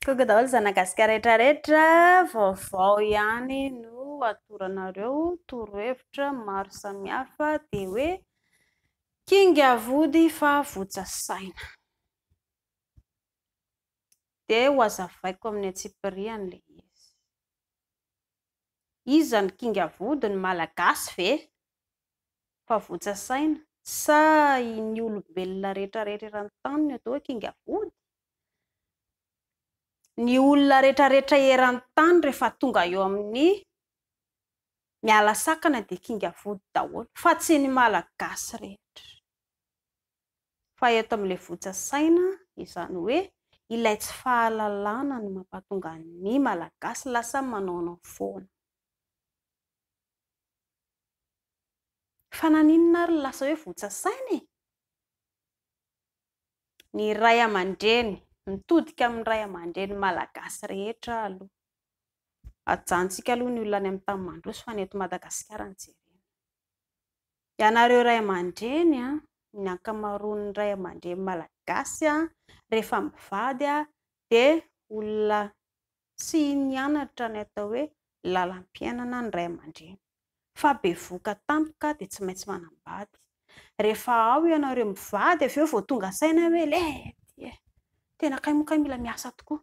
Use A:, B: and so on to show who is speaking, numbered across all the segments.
A: Coucou daholo zanagasikara rehetra rehetra, vaovao ihany no atoranareo, torohevitra maro samihafa dia hoe kinga vody fa votsa saina. Dia ho azavaiko amin'ny antsipiriany ilay izy. Iza no kinga vody, ny Malagasy ve? Fa votsa saina? Sa ny olombelona rehetra rehetra eran-tany no atao hoe kinga vody? Ny olona rehetra rehetra eran-tany rehefa tonga eo amin'ny miala sakana dia kinga vody daholo fa tsy ny Malagasy rehetra. Fa eto amin'ilay votsa saina, izany hoe ilay tsy fahalalana no mampatonga ny Malagasy lasa manaonao foana. Fa naninona ary no lasa hoe votsa saina e? Ny ray aman-dreny, mitodika amin'ny ray aman-dreny malagasy rehetra aho aloha. Ajanontsika aloha ny olona any amin'ny tany mandroso fa ny eto Madagasikara no jerena. Ianareo ray aman-dreny, ny ankamaroan'ny ray aman-dreny malagasy rehefa mivady dia olona tsy nianatra ny atao hoe lalam-piainana ny ray aman-dreny fa bevohoka tampoka dia tsy maintsy manambady. Rehefa ao ianareo mivady avy eo vao tonga saina hoe lety e! Tena kay moa kay mila miasa tokoa.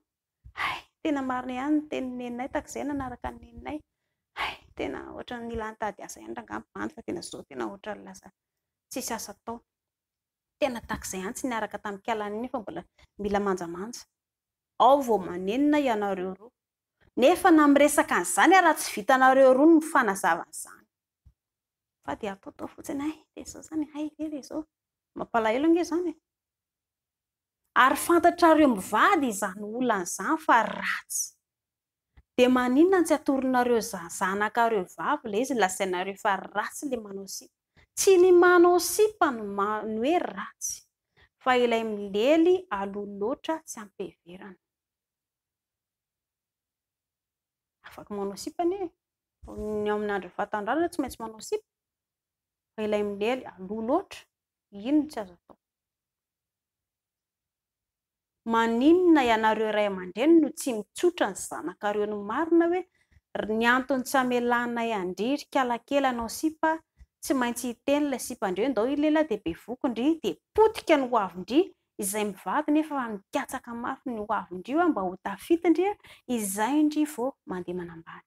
A: Hay! Tena marina ihany ny tenin'i neninay tahaka izay nanaraka an'i neninay. Hay! Tena ohatran'ny nila nitady asa ihany rangahy ny bandy fa tena izao tena ohatran'ny lasa tsisy asa atao. Tena tahaka izay ihany tsy niaraka tamin'i Kialany iny fa mbola mila manjamanja. Ao vao manenina ianareo roa. Nefa na miresaka an'izany ara tsy vitanareo roa ny mifanazava an'izany. Fa dia ataotao fotsiny hay dia izao izany hay ve dia izao. Mampalahelo ange izany e. Ary fantatrareo mivady izany olana izany fa ratsy. Dia maninona no tsy atoronareo zanakareo vavy ilay izy lazainareo fa ratsy ilay manao sipa. Tsy ny manao sipa no no hoe ratsy fa ilay milely aloha loatra tsy ampiheverana. Afaka manao sipa anie e. Ny amin'ny andron'ny fahatanjahana tsy maintsy manao sipa. Fa ilay milely aloha loatra, iny no tsy azo atao. Maninona ianareo ray aman-dreny no tsy mitsotra ny zanakareo ny marina hoe ny antony tsy hamelanay an-dry ry kalakely hanao sipa tsy maintsy hiteny ilay sipan-dry hoe ndao hilela dia bevoky ndry dia potika ny hoavin-dry izay mivady nefa fa mikatsaka mafy ny hoavin-dry io mba ho tafita ndry izay ndry vao mandeha manambady.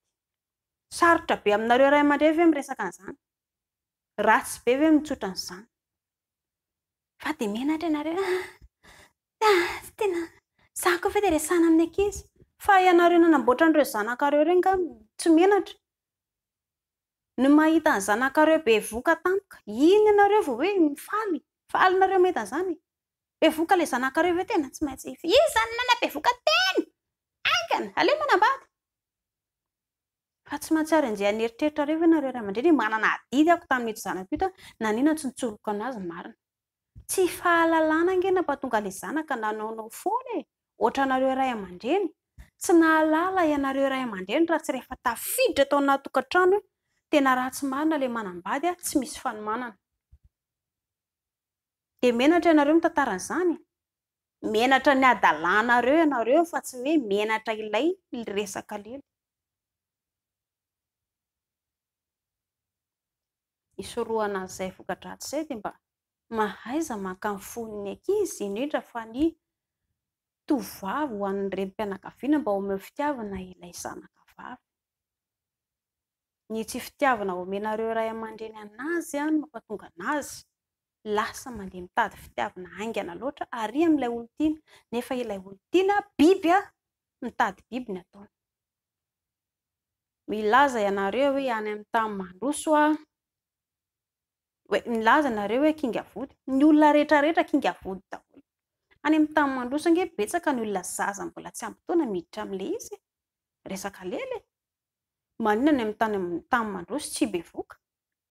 A: Sarotra be aminareo ray aman-dreny ve miresaka an'izany? Ratsy be ve mitsotra an'izany? Fa dia menatra ianareo ah, tena za koa ve dia resahana amin'ny ankizy? Fa ianareo nanamboatra an'ireo zanakareo ireo nga tsy menatra? Ny mahita ny zanakareo bevoka tampoka, iny ianareo vao hoe mifaly, faly nareo mahita an'izany e. Bevoka ilay zanakareo ve tena tsy maintsy, iza no nanabevoka teny? Haingana, aleo manambady. Fa tsy mahatsiaro enjehan'ny eritreritrareo ve nareo ray aman-dreny hoe manana adidy aho tamin'ito zanako ito naninona tsy nitsoriko anazy ny marina. Tsy fahalalana ange nampatonga ilay zanaka nanaonao foana e! Ohatranareo ray aman-dreny. Tsy nahalala ianareo ray aman-dreny raha tsy rehefa tafiditra tao anaty tokantrano hoe tena ratsy marina ilay manambady tsy misy fanomanana. Dia menatra ianareo mitantara an'izany? Menatra ny hadalanareo ianareo fa tsy hoe menatra ilay resaka lely. Hisorohana an'izay voka-dratsy izay dia mba mahaiza maka ny fon'ny ankizy, indrindra fa ny tovovavy ho an'ny renim-pianakaviana mba omeo fitiavana ilay zanaka vavy. Ny tsy fitiavana omenareo ray aman-dreny anazy no mampatonga anazy lasa mandeha mitady fitiavana haingana loatra ary amin'ilay olon-tiana, nefa ilay olon-tiana biby mitady biby ny ataony. Milaza ianareo hoe any amin'ny tany mandroso aho, hoe milaza ianareo hoe kinga vody, ny olona rehetra rehetra kinga vody daholo. Any amin'ny tany mandroso ange betsaka ny olona zaza mbola tsy ampy taona miditra amin'ilay izy e, resaka lela e. Maninona any amin'ny tany tany mandroso tsy bevoka?